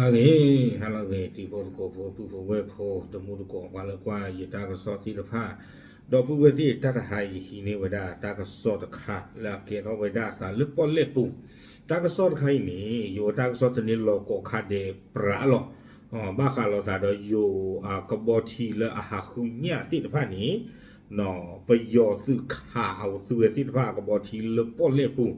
ဟါလၢအဂ့ၤ, ဟါလၢအဂ့ၤ တံၤဖိသကိးဖိ ပုၢ်ဖိဝဲၢ်ဖိ တံၤသကိး ပှၤလၢကွၢ်ယတၢ်ကစီၣ်သ့ၣ်တဖၣ်, ဒီပုၢ်ဝဲၢ်သ့ၣ် တၢ်တဟါအံၤ ယဟံးန့ၢ်ဝဲဒၣ်တၢ်ကစီၣ်တခါလၢအကဲထီၣ်ဝဲဒၣ်အသးလၢပီၣ်လဲၣ်ပူၤ, တၢ်ကစီၣ်တခါအံၤန့ၣ် ယိၤတၢ်ကစီၣ်သန့လီၤကိးခါဒဲးပြးလီၤ. ဘၣ်ဃးလိာ်သးဒီးယိၤအကဘီထံလၢအဟးဃုညၣ်သ့ၣ်တဖၣ်န့ၣ် ပယီၤသုးခးအဝဲသ့ၣ်တဖၣ်အကဘီထံလၢပီၣ်လဲၣ်ပူၤ,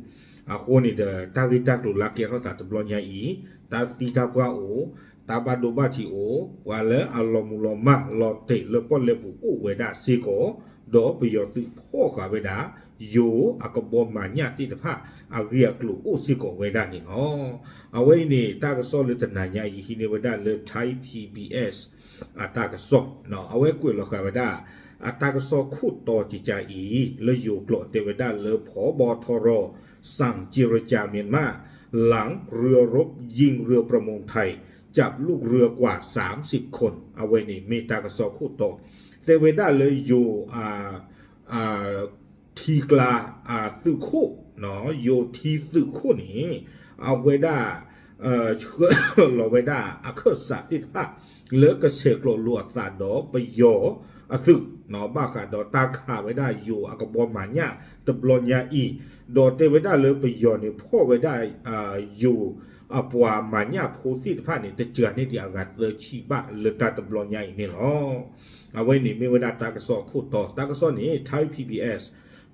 အဃိန့ၣ်ဒီး တၢ်ဂ့ၢ်တၢ်ကျိၤလၢအကဲထီၣ်သးတဘျီညါအံၤ, တၢ်သံတၢ်ပှၢ်အိၣ်, တၢ်ဘၣ်ဒိဘၣ်ထံးအိၣ်, ပှၤလၢအလီၤမုၢ်လီၤမၢ်လီၤတဲာ်လၢပီၣ်လဲၣ်ပူၤအိၣ်ဝဲဒၣ်စ့ၢ်ကီး, ဒီးပယီၤသုးဖီၣ်ဃာ်ဝဲဒၣ် ယိၤအကဘီမၤညၣ်သ့ၣ်တဖၣ် အဂ့ၢ်အကျိၤအိၣ်စ့ၢ်ကီးဝဲဒၣ်န့ၣ်လီၤ. အဝဲအံၤန့ၣ် တၢ်ကစီၣ်လၢတနၤညါအံၤ ဟံးန့ၢ်ဝဲဒၣ်လၢ Thai P B S အတၢ်ကစီၣ်, အဝဲကွဲးလီၤဃာ်ဝဲဒၣ် အတၢ်ကစီၣ်ခိၣ်တီကကါအံၤ လၢယိၤကျိာ်တဲဝဲဒၣ်လၢ พบทร สั่งเจรจาเมียนมา หลังเรือรบยิงเรือประมงไทย จับลูกเรือกว่าสามสิบคน အဝဲန့ၣ်မ့ၢ်တၢ်ကစီၣ်ခိၣ်တီ, တဲဝဲဒၣ်လၢယိၤ ထံကျါအသုးခိၣ်, ယိၤထံသုးခိၣ်န့ၣ် အဝဲဒၣ် ဆှၢလီၤဝဲဒၣ်အခၢၣ်စးသ့ၣ်တဖၣ် လၢကဆဲးကျိးလိာ်အသးဒီးပယီၤအသုး, ဘၣ်ဃးဒီးတၢ်ခးဝဲဒၣ်ယိၤအကဘီမၤညၣ်တဘျီညါအံၤ, ဒီးတဲဝဲဒၣ်လၢပယီၤန့ၣ် ဖီၣ်ဝဲဒၣ် ယိၤအပှၤမၤညၣ်ဖိသ့ၣ်တဖၣ်န့ၣ် တစှၤန့ၢ်ဒံးအဂၤသၢဆံဘၣ်လၢတၢ်တဘျီညါအံၤန့ၣ်လီၤ. အဝဲန့ၣ်မ့ၢ်ဝဲဒၣ်တၢ်ကစီၣ်အခိၣ်တီ, တၢ်ကစီၣ်န့ၣ် Thai P B S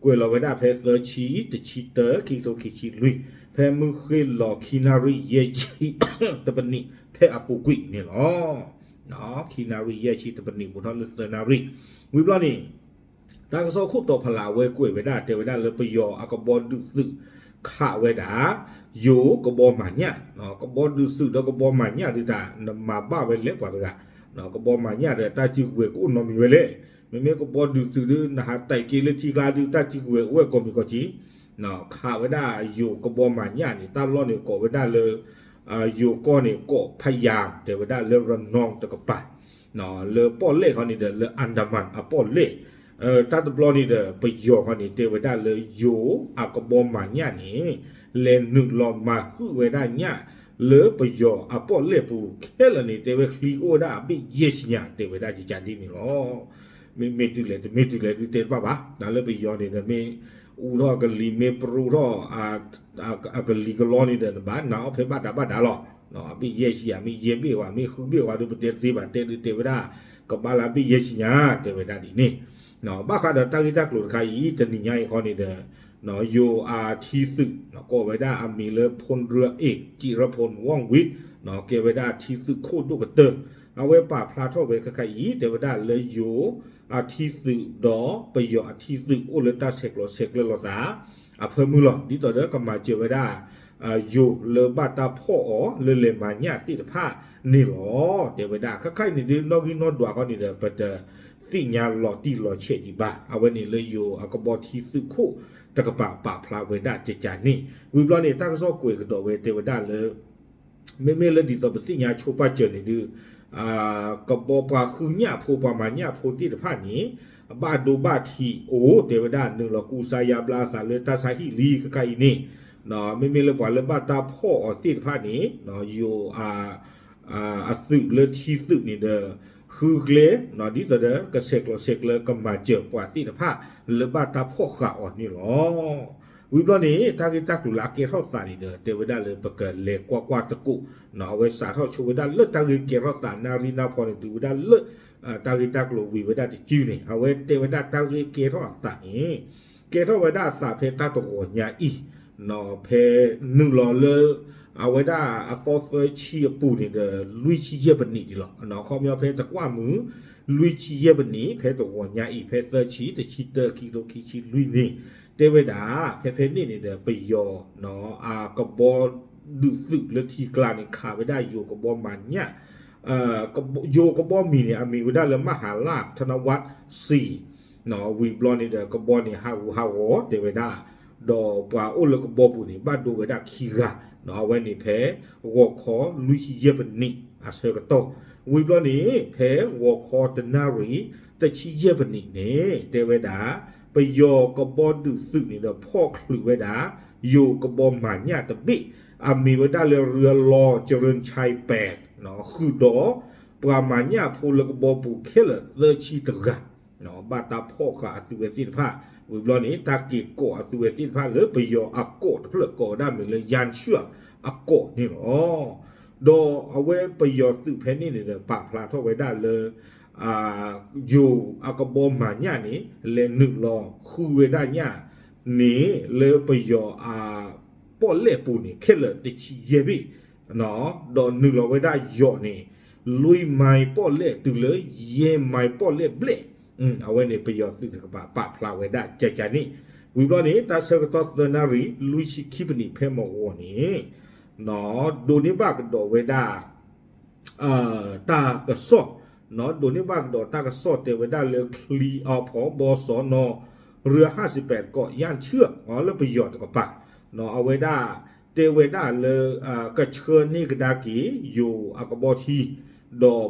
ကွဲးလီၤဝဲဒၣ်ဖဲသၢဆံ, တဆံတၢ, ခံကထိခံဆံလွံၢ်, ဖဲမုၢ်ဃ့ၢ်လီၤခံနၣ်ရံၣ်ယဲၢ်ဆံတပနံး ဖဲအပူၤကွံာ်န့ၣ်လီၤ. ခံနၣ်ရံၣ်ယဲၢ်ဆံတပနံး ဘူးထီၣ်လၢသၢနၣ်ရံၣ်, ဝံၤဘျီန့ၣ် တၢ်ကစီၣ်ခိၣ်တီဖးလၢ်အဝဲကွဲးဝဲဒၣ် တဲဝဲဒၣ်လၢပယီၤအကဘီဒုးသုးခးဝဲဒၣ် ယိၤကဘီမၤညၣ်, ကဘီဒုးသုးဒီးကဘီမၤညၣ်ဒုးတၢ် နမၤဘၣ်ဝဲလဲၣ်ပှၤတဂၤ, ကဘီမၤညၣ်ဒီးတၢ်စုကဝဲၤကအိၣ်နီတမံၤဝဲလဲၣ်, မ့မ့ၢ်ကဘီဒုးသုးဒုး နဟးတဲာ်က့ၤလၢထံကျါဒုး တၢ်စုကဝဲၤအိၣ်ဝဲကိးမံၤကိးက့ၤ, ခးဝဲဒၣ်ယိၤကဘီမၤညၣ်န့ၣ် တၢ်လီၢ်န့ၣ်ကိးဝဲဒၣ်လၢ ယိၤကီၢ်န့ၣ် ကိးဖယၢၣ် တဲဝဲဒၣ်လၢ ရနီၢ်တကပၤ, လၢပီၣ်လဲၣ်ခီန့ၣ်ဒီး လၢအၤဒမၣ်အပီၣ်လဲၣ်, တၢ်တဘျီန့ၣ်ဒီး ပယီၤခီန့ၣ် တဲဝဲဒၣ်လၢယိၤအကဘီမၤညၣ်န့ၣ် လဲၤနုာ်လီၤမၤဟုၣ်ဝဲဒၣ်ညၣ် လၢပယီၤအပီၣ်လဲၣ်ပူၤခဲလၢာ်န့ၣ် တဲဝဲချံကအိၣ်ဝဲဒၣ်အဘ့ၣ်ယဲၢ်ဆံညါ တဲဝဲဒၣ်ကကါဒ်န့ၣ်လီၤ. မ့မ့ၢ်တုၤလဲၣ်တမ့ၢ်တုၤလဲၣ်ဒုးတဲတဘၣ်ဘၣ်, လၢပယီၤန့ၣ်ဒီး မ့ၢ်အူထီၣ်အကလံၤ မ့ၢ်ပရူးထီၣ် အကလံၤကလီန့ၣ်ဒီး နဘၣ်နာ်အီၤဖဲဘၣ်တၢ်ဘၣ်တၢ်လီၤ. အဘ့ၣ်ယဲၢ်ဆံညါ မ့ၢ်ယဲၢ်ဘ့ၣ်ဝဲ မ့ၢ်ဃုဘ့ၣ်ဝဲဒုး ပတဲတသ့ဘၣ်, တဲဒုးတဲဝဲဒၣ် ကဘၣ်လၢအဘ့ၣ်ယဲၢ်ဆံညါ တဲဝဲဒၣ်ဒ်န့ၣ်, ဘၣ်ဃးဒီးတၢ်ဂ့ၢ်တၢ်ကျိၤတခါအံၤ တနံၤညါအံၤခီန့ၣ်ဒီး ယိၤအထံသုး ကိးဝဲဒၣ်အမံၤလၢ พลเรือเอก จิรพล ว่องวิทย์ ကဲဝဲဒၣ်ထံသုးခိၣ်ဒိၣ်ကတၢၢ်, အဝဲပာ်ဖျါထီၣ်ဝဲခဲခါအံၤ တဲဝဲဒၣ်လၢယိၤအထံသုးဒီးပယီၤအထံသုးအိၣ်လၢတၢ်ဆဲးကျိးဆဲးကျၢလိာ်သး အဖၢမုၢ်လီၤ. ဒ်သိးဒီးကမၤစၢၤဝဲဒၣ် ယိၤလၢဘၣ်တၢ်ဖီၣ်အီၤလၢလဲၤမၤညၣ်သ့ၣ်တဖၣ်န့ၣ်လီၤ. တဲဝဲဒၣ် ခဲခါအံၤန့ၣ်ဒုး နီၣ်ဂံၢ်နီၣ်ဒွးခီန့ၣ်ဒီး ပတသ့ၣ်ညါလီၤတံၢ်လီၤဆဲးဒံးဘၣ်. အဝဲန့ၣ်လၢယိၤအကဘီထံသုးခိၣ်တကပၤပာ်ဖျါဝဲဒၣ်ကကါန့ၣ်, ဝံၤဘျီန့ၣ် တၢ်ကစီၣ်ကွဲးကဒီးဝဲတဲဝဲဒၣ်လၢ မ့မ့ၢ်လၢဒ်သိးပသ့ၣ်ညါဆိပာ်စၢၤန့ၣ်ဒုး ကဘီပှၤဃုညၣ်ဖိ ပှၤမၤညၣ်ဖိသ့ၣ်တဖၣ်န့ၣ် ဘၣ်ဒိဘၣ်ထံးအိၣ် တဲဝဲဒၣ် နုာ်လီၤကူစါယါဘျါအသးလၢတၢ်ဆါဟံၣ်လံခဲခါအံၤန့ၣ်, မ့မ့ၢ်လၢပှၤလၢဘၣ်တၢ်ဖီၣ်အီၤသ့ၣ်တဖၣ်န့ၣ် ယိၤ အသုးလၢထံသုးန့ၣ်ဒီး ဃုကျဲ ဒ်သိးဒီးကဆဲးကျိးဆဲးကျၢကမၤစၢၤပှၤသ့ၣ်တဖၣ်လၢဘၣ်တၢ်ဖီၣ်ဃာ်အီၤန့ၣ်လီၤ. ဝံၤဘျီန့ၣ် တၢ်ဂ့ၢ်တၢ်ကျိၤလၢအကဲထီၣ်သးန့ၣ်ဒီး တဲဝဲဒၣ်လၢပကလဲၤကွၢ်ကွၢ်သကိး, အဝဲစးထီၣ်ဆိဝဲဒၣ်လၢတၢ်ဂ့ၢ်ကဲထီၣ်သး နၣ်ရံၣ်နၢ်ဖီန့ၣ် တုၤဝဲဒၣ်လၢ တၢ်ဂ့ၢ်တၢ်ကျိၤဝံၤဝဲဒၣ်တစုန့ၣ် အဝဲတဲဝဲဒၣ်တၢ်ဂ့ၢ်ကဲထီၣ်အသးန့ၣ် ကဲထီၣ်ဝဲဒၣ်အသးဖဲတၢ်တဂီၤညါအံၤ, ဖဲနုာ်လီၤလၢ အဝဲဒၣ်အသီသၢဆံအပူၤန့ၣ်ဒီး လွံၢ်ဆံယဲၢ်ပနံးဒံးလီၤ. အခီပညီဖဲတကွၢ်မုၢ် လွံၢ်ဆံယဲၢ်ပနံး ဖဲတဂီၤညါအံၤ ဖဲသၢဆံ တဆံတၢ ခံကထိခံဆံလွံၢ်န့ၣ် တဲဝဲဒၣ် ဖဲဖဲန့ၣ်န့ၣ်ဒီး ပယီၤ အကဘီဒုးသုးလၢထံကျါန့ၣ် ခးဝဲဒၣ်ယိၤကဘီမၤညၣ် ယိၤကဘီမံၤန့ၣ် အမံၤဝဲဒၣ်လၢ မဟါလၢ ထနဝးစံ ဝံၤဘျီန့ၣ်ဒီး ကဘီန့ၣ် ဟးဂူာ်ဟးဂီၤတဲဝဲဒၣ်, ဒီးပှၤအိၣ်လၢကဘီပူၤန့ၣ် ဘၣ်ဒိဝဲဒၣ်ခံဂၤ, အဝဲန့ၣ်ဖဲ ဂီၤခီလွံၢ်ဆံယဲၢ်ပနံးအဆၢကတီၢ်, ဝံၤဘျီန့ၣ် ဖဲဂီၤခီတနၣ်ရံၣ် တဆံယဲၢ်ပနံးန့ၣ် တဲဝဲဒၣ် ပယီၤကဘီဒုးသုးန့ၣ်ဒီး ဖီၣ်ချုးဝဲဒၣ် ယိၤကဘီမၤညၣ်တဘ့ၣ် အမ့ၢ်ဝဲဒၣ်လၢ ရလီၤ ကရၢၢ်ဆဲးပဲး ဃုာ်ဒီး ပှၤမၤညၣ်ဖိလၢကဘီပူၤခဲလၢာ်သၢဆံတဂၤ ဘၣ်တၢ်ဖီၣ်ဃာ်အသုဝဲသ့ၣ်တဖၣ် ဝံၤဘျီန့ၣ် တၢ်က့ၤကိးအသုဝဲသ့ၣ်တဖၣ်လၢပယီၤအကိးတဖျၢၣ်ကိးဝဲဒၣ်မ့ၢ်လၢ ယၣ်ဆၢၣ်အကိးန့ၣ်လီၤ. ဒီးအဝဲပယီၤသုးဖဲန့ၣ်န့ၣ်ဒီး ပာ်ဖျါထီၣ်ဝဲဒၣ်လၢ ယိၤအကဘီမၤညၣ်န့ၣ် လဲၤနုာ်လီၤဃုဝဲဒၣ်ညၣ်န့ၣ် လၢပယီၤအ ပီၣ်လဲၣ်ပူၤန့ၣ် ခဲလၢာ်တဆံယဲၢ်ဘ့ၣ် ဒီးနုာ်လီၤဝဲဒၣ်ယိၤန့ၣ် လွံၢ်မံပီၣ်လဲၣ်တုၤလၢ ယဲၢ်မံပီၣ်လဲၣ်ဘျဲၣ် အဝဲန့ၣ် ပယီၤသုးတကပၤပာ်ဖျါဝဲဒၣ်ကကန့ၣ် ဝံၤဘျီန့ၣ် တၢ်ဆၢကတီၢ်သၢနၣ်ရံၣ် လွံၢ်ဆံခံပနံးဖဲမုၢ်ဂီၤန့ၣ် ဒိးန့ၢ်ဘၣ်ကဒီးဝဲဒၣ် တၢ်ကစီၣ် ဒိးန့ၢ်ဘၣ်ကဒီးတၢ်ကစီၣ်တဲဝဲဒၣ်လၢချံအီဖီဘီစီနီၣ် ရၢဟၣ်စံးပဲးကိးယၣ်ဆၢၣ် လၢပယီၤတကပၤ အဝဲဒၣ်တဲဝဲဒၣ်လၢ ကဆှၢန့ၢ်ကဒါက့ၤ ယိၤအကဘီထံ ဒီး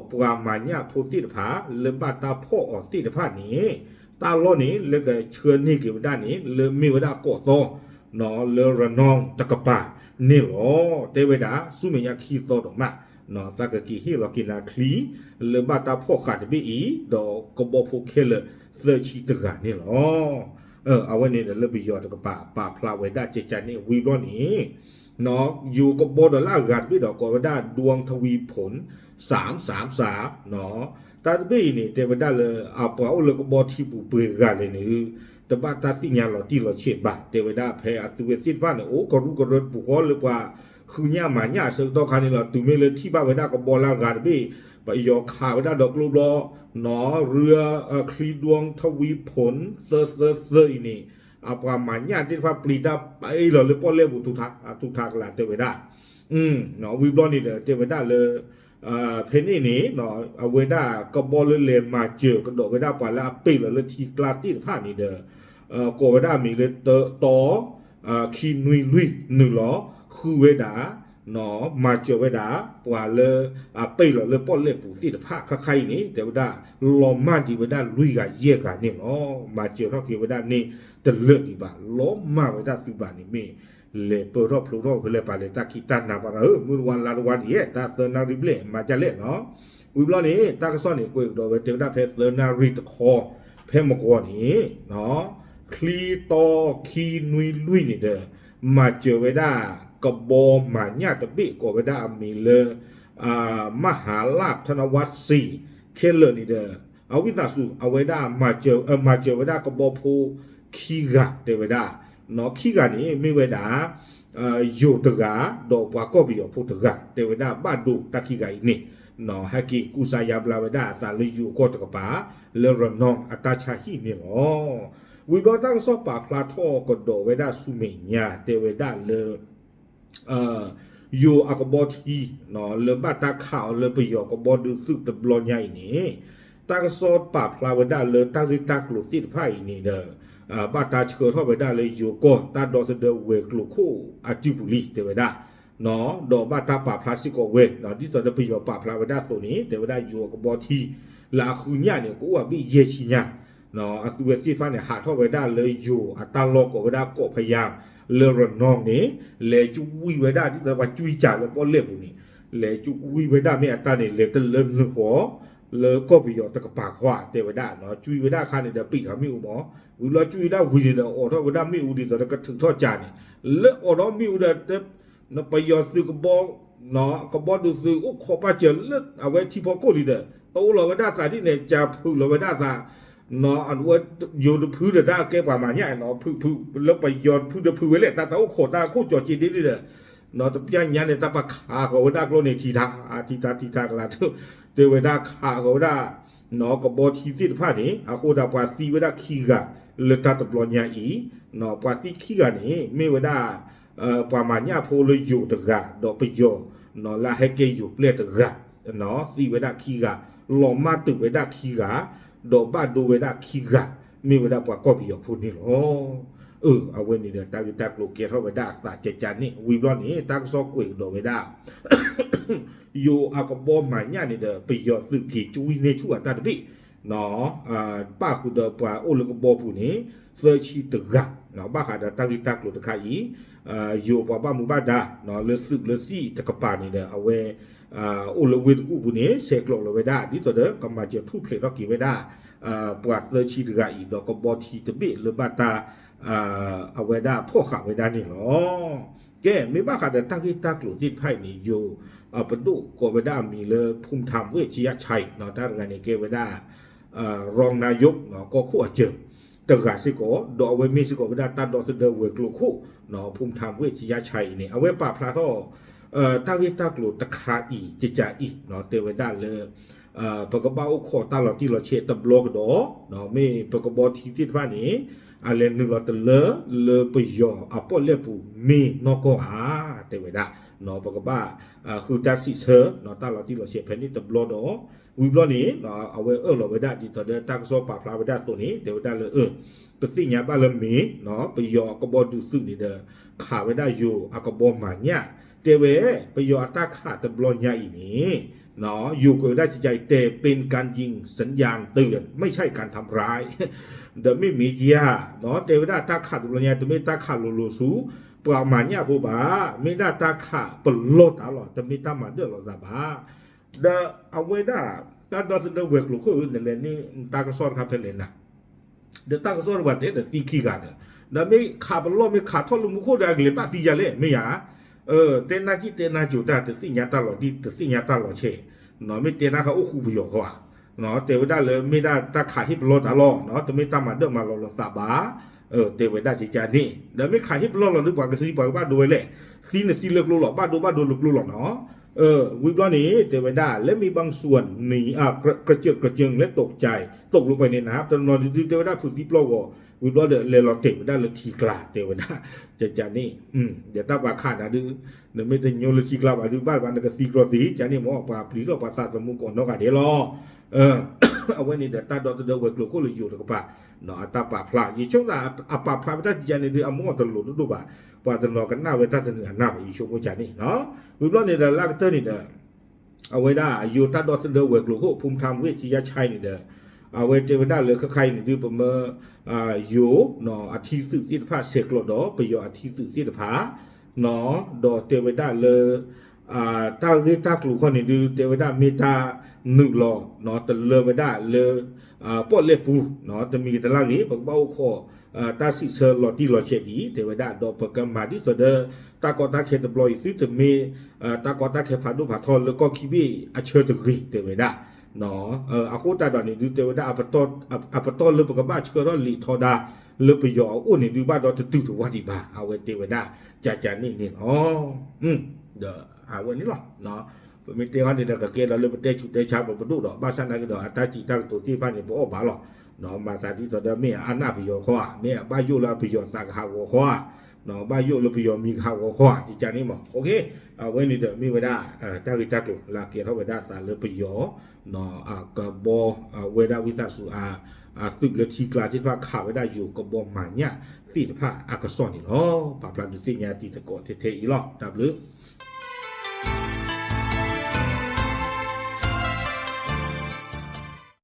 ပှၤမၤညၣ်ဖိသ့ၣ်တဖၣ် လၢဘၣ်တၢ်ဖီၣ်အီၤသ့ၣ်တဖၣ်န့ၣ် တၢ်လီၢ်န့ၣ် လၢကဆှၢန့ၢ်က့ၤဝဲဒၣ်န့ၣ် လၢမ့ၢ်ဝဲဒၣ်ကီးသီ လၢရနီတကပၤန့ၣ်လီၤ. တဲဝဲဒၣ် ဆူမဲာ်ညါခံသီဒိၣ်မး တၢ်ကက့ၤဟ့ၣ်လီၤက့ၤနၤချံ လၢဘၣ်တၢ်ဖီၣ်ဃာ်တဘ့ၣ်အံၤ ဒီးကဘီဖိခဲလၢာ်သၢဆံတဂၤန့ၣ်လီၤ. အဝဲန့ၣ်ဒီးလၢပယီၤတကပၤ ပာ်ဖျါဝဲဒၣ်ကကန့ၣ် ဝံၤဘျီန့ၣ် ယိၤကဘီဒီးလၢအဂၤတဘ့ၣ်ဒီး ကိးဝဲဒၣ် ဒွင်ထဝံဖိၣ် စၢမ် စၢမ် စၢမ် တၢ်တဘ့ၣ်အံၤန့ၣ် တဲဝဲဒၣ်လၢ အပှၤအိၣ်လၢကဘီထံပူၤပှဲၤဂၤလဲၣ်န့ၣ် တဘၣ်တၢ်သ့ၣ်ညါလီၤတံၢ်လီၤဆဲးဘၣ် တဲဝဲဒၣ်ဖဲအသုဝဲသ့ၣ်တဖၣ်န့ၣ် အိၣ်ကရူၢ်ကရၢတပူၤဃီလၢပှၤဃုညၣ်မၤညၣ်အဆၢကတီၢ်ခါန့ၣ်လီၤ. တုၤမ့ၢ်လၢထံၣ်ဘၣ်ဝဲဒၣ်ကဘီလၢအဂၤတဘ့ၣ် ပယီၤခးဝဲဒၣ်ဒီးကျိဘျီ နီၣ် ရၢ ချံဒွင်ထဝံဖိၣ် သၢသၢသၢအံၤန့ၣ် အပှၤမၤညၣ်သ့ၣ်တဖၣ်ပျံၤတၢ်ပာ်လီၤလၢပီၣ်လဲၣ်ပူၤ ထူးထူးကလးတဲဝဲဒၣ် ဝံၤဘျီန့ၣ်ဒီး တဲဝဲဒၣ်လၢ ဖဲန့ၣ်န့ၣ် အဝဲဒၣ်ကဘီလၢလဲၤမၤစၢၤကဒီးဝဲဒၣ်ပှၤလၢအပ့ၢ်လီၤလၢထံကျါသ့ၣ်တဖၣ်န့ၣ်ဒီး ကိးဝဲဒၣ်အမံၤလၢ တီ ခံနွံလွံၢ် နုာ်လီၤဃုဝဲဒၣ် မၤစၢၤဝဲဒၣ် ပှၤလၢအပ့ၢ်လီၤလၢပီၣ်လဲၣ်ပူၤသ့ၣ်တဖၣ် ခါခါအံၤန့ၣ် တဲဝဲဒၣ် လီၤမၢ်ဒံးဝဲဒၣ်လွံၢ်ဂၤယဲၢ်ဂၤန့ၣ်လီၤ. မၤစၢၤထီၣ်က့ၤဝဲဒၣ်န့ၣ်တလၢာ်ဒံးဘၣ် လီၤမၢ်ဝဲဒၣ်သုးဘၣ်န့ၣ်မ့ၢ် လဲၤပၢၢ်ထီၣ်ဖျိထီၣ်ဖဲလဲၣ်ပာ်လဲၣ်တၢ်ခံးတၢ်နၤဘၣ်ဒီး မုၢ်တဝါလါတဝါဒ်ယဲၢ် တၢ်သၢနၣ်ရံၣ်ဘျဲၣ် မၤဒ်လဲၣ်နီၤ. ဝံၤဘျီန့ၣ် တၢ်ကစီၣ်န့ၣ် ကွဲးကဒီးဝဲတဲဝဲဒၣ်ဖဲသၢနၣ်ရံၣ်တခီ ဖဲမုၢ်ဂီၤန့ၣ် ချံတီ ခံနွံလွံၢ်န့ၣ်ဒီး မၤစၢၤဝဲဒၣ် ကဘီမၤညၣ်တဘ့ၣ် ကိးဝဲဒၣ်အမံၤလၢ မဟါလၢ် ထနဝးစံ ခဲလၢာ်န့ၣ်ဒီး အဝံသးစူၤ အဝဲဒၣ် မၤစၢၤဝဲဒၣ်ကဘီဖိခံဂၤတဲဝဲဒၣ် နီၣ် ခံဂၤန့ၣ် မ့ၢ်ဝဲဒၣ် ယိၤတဂၤ ဒီးပှၤကီၢ်ပယီၤဖိတဂၤ တဲဝဲဒၣ်ဘၣ်ဒိတၢ်ခံဂၤအံၤန့ၣ် ဟဲက့ၤကူစါယါဘျါဝဲဒၣ်အသးလၢယိၤကီၢ်တကပၤ လၢရနီအတၢ်ဆါဟံၣ်န့ၣ်လီၤ. ဝံၤဘျီတၢ်ကစီၣ်ပာ်ဖျါထီၣ်ကဒီးဝဲဒၣ်ဆူမဲာ်ညါ တဲဝဲဒၣ်လၢ ယိၤအကဘီထံ လၢဘၣ်တၢ်ခးအီၤလၢပယီၤကဘီဒုးသုးတဘျီညါအံၤန့ၣ် တၢ်ကစီၣ်ပာ်ဖျါဝဲဒၣ်လၢတၢ်ဂ့ၢ်တၢ်ကျိၤသ့ၣ်တဖၣ်အံၤန့ၣ်ဒီး ဘၣ်တၢ်ဆှၢထီၣ်ဝဲဒၣ်လၢယိၤကီၢ်တၢ်ဒီသဒၢဝဲၤကျိၤခိၣ်အစုပူၤလံတဲဝဲဒၣ် ဒီးဘၣ်တၢ်ပာ်ဖျါစ့ၢ်ကီးဝဲ ဒ်သိးဒီးပယီၤပာ်ဖျါဝဲဒၣ်အသိးန့ၣ် တဲဝဲဒၣ်ယိၤအကဘီထံ လၢအဃုညၣ်န့ၣ် ကအိၣ်အဘ့ၣ်ယဲၢ်ဆံညါ အသုဝဲသ့ၣ်တဖၣ်န့ၣ် ဟးထီၣ်ဝဲဒၣ်လၢယိၤအတၢ်လီၢ်ကိးဝဲဒၣ်ကီးဖယါ လၢရနီန့ၣ် လဲၤကွံဝဲဒၣ်ဒ်သိးပှၤကွံကၢ်လၢပီၣ်လဲၣ်ပူၤန့ၣ် လဲၤကွံဝဲဒၣ်မ့ၢ်အတၢ်န့ၣ် လဲၤတလၢနုာ်ဃီ လၢကီၢ်ပယီၤတကပၤခွါတဲဝဲဒၣ် ကွံဝဲဒၣ်အခါန့ၣ်ဒီးပံာ်ဃာ်မ့ၣ်အူမး ဝံၤဘျီကွံဝဲဒၣ်ဝံၤန့ၣ်ဒီး အိးထီၣ်ဝဲဒၣ်မ့ၣ်အူဒ်သိးဒီးကထုးထီၣ်ကၢ်န့ၣ် လၢအိးထီၣ်မ့ၣ်အူဒီး ပယီၤသုးကဘီ ကဘီဒုးသုးအိၣ်ခိးပာ်စၢၤလၢအဝဲထံဖီခိၣ်လံဒီး တအိၣ်လီၤဝဲဒၣ်သးဒ်န့ၣ် ကၢ်ဖုးလီၤဝဲဒၣ်သး ယိၤတဖုဒီးတၢ်ကဲပှၤမၤညၣ်နီၤ ဖုးဖုးလၢပယီၤတဖုဒီးဖုးဝဲလဲၣ် တၢ်တၢ်အိၣ်ခိးတၢ်ခိၣ်ကၠီၤက့ဒ်န့ၣ်ဒီး တပျၢ်ညါန့ၣ် တၢ်ပခးဃီၤဝဲဒၣ်ကျိန့ၣ် ထံထါ ထံထါ ထံထါကလါ တဲဝဲဒၣ်ခးဃီၤဝဲဒၣ် ကဘီထံသ့ၣ်တဖၣ်န့ၣ် အဃိသတးပှၤသံဝဲဒၣ်ခံဂၤ လၢတၢ်တဘျီညါအံၤ ပှၤသံခံဂၤန့ၣ် မ့ၢ်ဝဲဒၣ် ပှၤမၤညၣ်ဖိလၢယိၤတဂၤ ဒီးပယီၤ လၢအဟဲကဲယိၤပျဲၢ်တဂၤ သံဝဲဒၣ်ခံဂၤ လီၤမၢ်တုာ်ဝဲဒၣ်ခံဂၤ ဒီးဘၣ်ဒိဝဲဒၣ်ခံဂၤ မ့ၢ်ဝဲဒၣ်ပှၤကီၢ်ပယီၤဖိန့ၣ်လီၤ. အၢ အဝဲန့ၣ်ဒီးတၢ်ဂ့ၢ်တၢ်ကျိၤကဲထီၣ်ဝဲဒၣ်အသးကကန့ၣ် ဝံၤဘျီန့ၣ် တၢ်ကစီၣ်ကွဲးကဒီးဝဲဒၣ် ယိၤအကဘီမၤညၣ်န့ၣ်ဒီး ပယီၤသုးက့ၤကွံန့ၢ်ဆူၣ်အတၢ်တဘ့ၣ် ပၣ်ဃုာ်ဒီးပှၤအိၣ်လၢကဘီပူၤန့ၣ် သၢဆံတဂၤ ဘၣ်ဃးဒီးတၢ်ဂ့ၢ်တၢ်ကျိၤတခါအံၤ, ယိၤပှၤဘၣ်မူဘၣ်ဒါ လၢသုးလၢသံၣ်တကပၤန့ၣ်ဒီး အဝဲ အိၣ်လၢဝ့ၢ်တကူၣ်ပူၤန့ၣ် ဆဲးကျိးလီၤဝဲဒၣ် ဒ်သိးဒီးကမၤစၢၤထူၣ်ဖျဲးထီၣ်က့ၤဝဲဒၣ် ပှၤသၢဆံတဂၤအံၤ ဒီးကဘီထံတဘ့ၣ်လၢဘၣ်တၢ် အဝဲဒၣ်ဖီၣ်ဃာ်ဝဲဒၣ်န့ၣ်လီၤ. ကဲ မ့ၢ်ဘၣ်ဃးဒီးတၢ်ဂ့ၢ်တၢ်ကျိၤသ့ၣ်တဖၣ်အံၤန့ၣ် ယိၤ ပဒိၣ်ကိးဝဲဒၣ်အမံၤလၢ ဖူထၣ်ဝ့ၣ်ဆံယါဆဲး တၢ်တဂၤန့ၣ်ကဲဝဲဒၣ် ရံနါယိး ကီၢ်ခိၣ်အစၢၤ တဂၤစ့ၢ်ကီး ဒီးအဝဲမ့ၢ်စ့ၢ်ကီးဝဲဒၣ်တၢ်ဒီသဒၢဝဲၤကျိၤခိၣ် ဖူထၣ်ဝ့ၣ်ဆံယါဆဲးအံၤန့ၣ် အဝဲပာ်ဖျါထီၣ် တၢ်ဂ့ၢ်တၢ်ကျိၤတခါအံၤ ကကးအံၤ တဲဝဲဒၣ်လၢ ပကဘၣ်အိၣ်ခိးတၢ်လီၤတံၢ်လီၤဆဲးတဘျီကဒီး မ့ၢ်ပကဘီထံသ့ၣ်တဖၣ်န့ၣ် အလဲၤနုာ်လီၤတလၢလၢပယီၤအပီၣ်လဲၣ်ပူၤမ့ၢ်နီၢ်ကီၢ်ဧါ တဲဝဲဒၣ် ပကဘၣ်ဃုတၢ်စံးဆၢ တၢ်လီၤတံၢ်လီၤဆဲးဖဲန့ၣ်တဘျီဒီး ဝံၤဘျီန့ၣ် အဝဲအၢၣ်လီၤဝဲဒၣ်ဒ်သိးဒီးတၢ်ကစီၣ်ပာ်ဖျါဝဲဒၣ်အသိးန့ၣ် တဲဝဲဒၣ်လၢ ပသ့ၣ်ညါဘၣ်လၢမ့ၢ် ပယီၤအကဘီဒုးသုးန့ၣ်ဒီး ခးဝဲဒၣ်ယိၤအကဘီမၤညၣ် တဲဝဲ ပယီၤအတၢ်ခးတဘျီညါအံၤန့ၣ် ယိၤကွဲးဝဲဒၣ်ကကးအံၤ တဲပ့ၣ်ကၣ်ယံၣ် စၣ်ယၣ်တၢၣ် မ့ၢ်ဆၣ်ကၣ်ထၣ်ရၢၣ် ဒီးမ့ၢ်မ့ၢ်ကယၤ တဲဝဲဒၣ်တၢ်ခးတဘျီညါ တမ့ၢ်တၢ်ခးလိၤလိၤဆူ ပှၤမၤညၣ်ဖိဘၣ် မ့ၢ်ဒၣ်တၢ်ခးပလီၢ်တၢ်လီၤ တမ့ၢ်တၢ်မၤဒၢၣ်လိာ်သးဘၣ် ဒီးအဝဲဒၣ် တၢ်ဒီသဒၢဝဲၤကျိၤခိၣ်ဧၢ နလဲၤန့ၣ် တၢ်ကစီၣ်တခါဖဲလဲၣ်နၤ ဒီးတၢ်ကစီၣ်တပှၤတဲဒီးသံခံဂၤဒီး ဒီးမ့ၢ်ခးပလီၢ်မ့ၢ်ခးထီၣ်လၢမူခိၣ်ဒီးအကလဲၤဘၣ်သံယၤလဲၣ် မ့ၢ်ယၤ တဲနၢ်ကံၣ်တဲနၢ်ကိၤတၢ် တသ့ၣ်ညါတၢ်လီၤတံၢ် တသ့ၣ်ညါတၢ်လီၤဆဲး မ့ၢ်တဲနၢ်ခါအိၣ်ဃူပယီၤဃီဧါ တဲဝဲဒၣ်လၢမ့ၢ်ဒၣ်တၢ်ခးဟ့ၣ်ပလီၢ်တၢ်လီၤ တမ့ၢ်တၢ်မၤဒၢၣ်မၤလီၤလိာ်သးဘၣ် တဲဝဲဒၣ်ကကးန့ၣ် ဒီးမ့ၢ်ခးဟ့ၣ်ပလီၢ်လီၤဒီးပှၤကသံပှၤကဘၣ်ဒိဝဲလဲၣ် သံနသံလၢကျိလီၤ ဘၣ်ဒိဘၣ်ဒိလၢကျိလီၤနီၤ ဝံၤဘျီန့ၣ် တဲဝဲဒၣ် လၢမ့ၢ်ဘၣ်စူၣ်န့ၣ် ကြၢးကြၢးကၠိလၢတကး တကးလၢပှဲၤန့ၣ်နၤ တနီၤဒုးတဲဝဲဒၣ်ဖုးသံပျီၢ်ဂီၤ ဝံၤဘျီဒီးလဲၤလီၤတဲာ်ဝဲဒၣ်လၢထံကျါ တဲဝဲဒၣ် ကကးန့ၣ် ဒီးတၢ်ပှၤခးနၤဒုး နမ့ၢ်တညိလၢထံကျါဘၣ်ဒုး ဘၣ်ဘၣ်နကသံကျီသံ ကန့ၣ်မ့ၢ်ပှၤပျံၤထီၣ်ပှၤသးသမူကီးနီတဂၤဒဲးလီၤ အဝဲန့ၣ်ဒီးတၢ်ဒီသဒၢဝဲၤကျိၤခိၣ်လၢယိၤတကပၤ အတၢ်ပာ်ဖျါ ယဆိကမိၣ်အပာ်ဖျါဝဲတၢ်ကကးန့ၣ်ဒုး အမ့ၢ်အီၤတလိၤတဒိၣ်ဘၣ် ပှၤတနီၤကနၣ်ဝဲတၢ်တနုာ်အနၢ်ဘၣ် ယဆိကမိၣ်ကန့ၣ် ဝံၤဘျီန့ၣ်ဒီးလၢအကတၢၢ်န့ၣ်ဒီး အဝဲဒၣ်ယိၤတၢ်ဒီသဒၢဝဲၤကျိၤခိၣ် ဖူထၣ်ဝ့ၣ်ဆံယါဆဲးန့ၣ်ဒီး အဝဲတဲဝဲဒၣ်လၢခဲခါအံၤန့ၣ်ဒုး ပမၢ ယိၤ အထံသုးသ့ၣ်တဖၣ်ဆဲးကျိးဒီး ပယီၤအထံသုးသ့ၣ်တဖၣ် ဒီးတဲဝဲဒၣ်လၢ တၢ်ဂ့ၢ်တၢ်ကျိၤခီန့ၣ်ဒုး တဲဝဲဒၣ်မ့ၢ်တၢ်နုာ်လီၤ တလၢဝဲဒၣ်လၢ ပီၣ်လဲၣ်ပူၤ တမံၤတလၢ်ဂ့ၤ ပကဘၣ်အိၣ်ခိး တၢ်စံးဆၢလီၤတံၢ်လီၤဆဲးဒ် တဲဝဲဒၣ် ဒီးပကမၤဒ်သိးဒီး တၢ်ကီတၢ်ခဲတဘျီအံၤသုတမ့ၢ် တၢ်ကီတၢ်ခဲဖးဒိၣ်ဖးထီလၢကီၢ်ခံဘ့ၣ်အဆၢတဂ့ၤ တဲဝဲဒၣ် အဃိသတးဒီးန့ၣ်ဒုး တဲဝဲဒၣ် အပတီၢ်လၢပကဘၣ်ဆှၢထီၣ်လံာ်ထီဒါ လၢပယီၤအအိၣ်န့ၣ်ဒုး ဘၣ်ဒီးတတုၤတဝၢ်ဒံးဘၣ် အဝဲတဲဝဲဒၣ် ကကးန့ၣ်န့ၣ်လီၤ. ဒီးအဝဲန့ၣ်လီၤ. ပမ့ၢ်တဲဟီန့ၣ်ဒီး ကကဲဒီးလၢပတဲဆူးတဲဆါပပဒိၣ်ဒီး ဘၣ်ဆၣ်နာ်က့ဒီး အတၢ်စံးတၢ်ကတိၤသ့ၣ်တဖၣ်န့ၣ် ပအီၣ်ဘၣ်လီၤ. မၤသးဒ်သိးဒီးမ့ၢ်အါနၢ်ပယီၤဃီဧါ, မ့ၢ်အဘၣ်ယိၣ်လၢပယီၤသးကဟးဂီၤဃီဧါ, ဘၣ်ယိၣ်လၢပယီၤမံၤကဟးဂီၤဃီဧါ, ကကန့ၣ်မး. အဝဲန့ၣ်ဒီးမ့ၢ်ဝဲဒၣ် တၢ်ဂ့ၢ်တၢ်ကျိၤလၢအကဲထီၣ်ဝဲဒၣ်သးလၢပယီၤ ကဘီ ဝဲဒၣ်ဝံသးစူၤအ သုးလၢထံကျါသ့ၣ်တဖၣ် ခးဝဲဒၣ်ယိၤကဘီမၤညၣ်သ့ၣ်တဖၣ်အကစီၣ်န့ၣ်လီၤ. ပာ်ဖျါဒုးသ့ၣ်ညါတံၤသကိးထဲထဲအံၤလီၤ. တၢ်ဘျုး